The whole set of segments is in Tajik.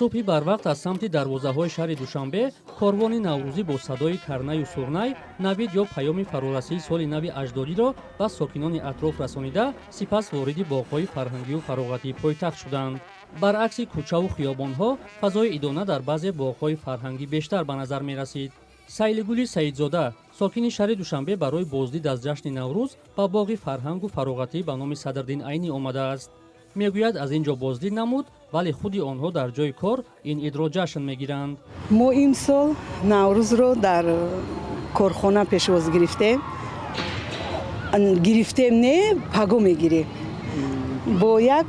Субҳи барвақт аз самти дарвозаҳои шаҳри Душанбе корвони наврӯзӣ бо садои карнаю сурнай навид ё паёми фарорасии соли нави аҷдодиро ба сокинони атроф расонида, сипас вориди боғҳои фарҳангию фароғатии пойтахт шуданд. Баръакси кӯчаву хиёбонҳо, фазои идона дар баъзе боғҳои фарҳангӣ бештар ба назар мерасид. Сайлигули Саидзода, сокини шаҳри Душанбе, барои боздид аз ҷашни Наврӯз ба боғи фарҳангу фароғатӣ ба номи Садриддин Айнӣ омадааст. Мегӯяд, аз ин ҷо боздид намуд, вале худи онҳо дар ҷои кор ин идро ҷашн мегиранд. Мо имсол Наврӯзро дар корхона пешвоз гирифтем. Гирифтем не, паго мегирем, бо як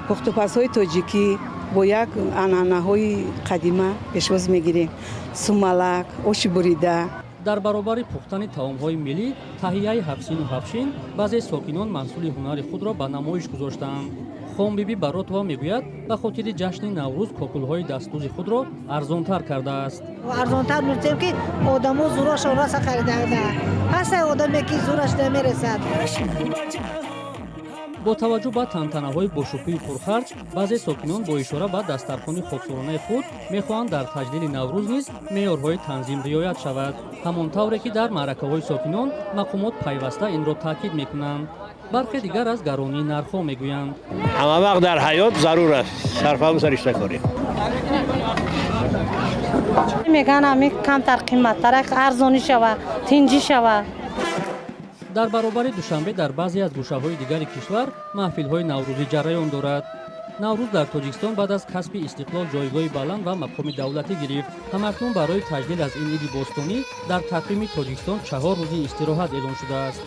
пухтупазҳои тоҷикӣ, бо як анъанаҳои қадима пешвоз мегирем: сумалак, оши бурида. Дар баробари пухтани таомҳои миллӣ, таҳияи ҳафтсину ҳафтшин, баъзе сокинон маҳсули ҳунари худро ба намоиш гузоштаанд. Хонбибӣ Баротова мегӯяд, ба хотири ҷашни Наврӯз кокулҳои дастдӯзи худро арзонтар кардааст. Арзонтар мефурӯшем, ки одамо зӯрашон раса харида. Ҳаста одаме, ки зӯраш намерасад. Бо таваҷҷӯҳ ба тантанаҳои бошукӯҳи пурхарҷ, баъзе сокинон бо ишора ба дастархони хоксоронаи худ мехоҳанд, дар таҷлили Наврӯз низ меъёрҳои танзим риоят шавад, ҳамон тавре ки дар маъракаҳои сокинон мақомот пайваста инро таъкид мекунанд. Бархе дигар аз гаронии нархҳо мегӯянд. Ҳама вақт дар ҳаёт зарур аст сарфаву сариштакорӣ. Мегӯянд, ҳами камтар қиматтарак, арзонӣ шава, тинҷӣ шава. Дар баробари Душанбе, дар баъзе аз гӯшаҳои дигари кишвар маҳфилҳои наврӯзӣ ҷараён дорад. Наврӯз дар Тоҷикистон баъд аз касби истиқлол ҷойгоҳи баланд ва мақоми давлатӣ гирифт. Ҳамакнун барои таҷлил аз ин иди бостонӣ дар тақвими Тоҷикистон 4 рӯзи истироҳат эълон шудааст.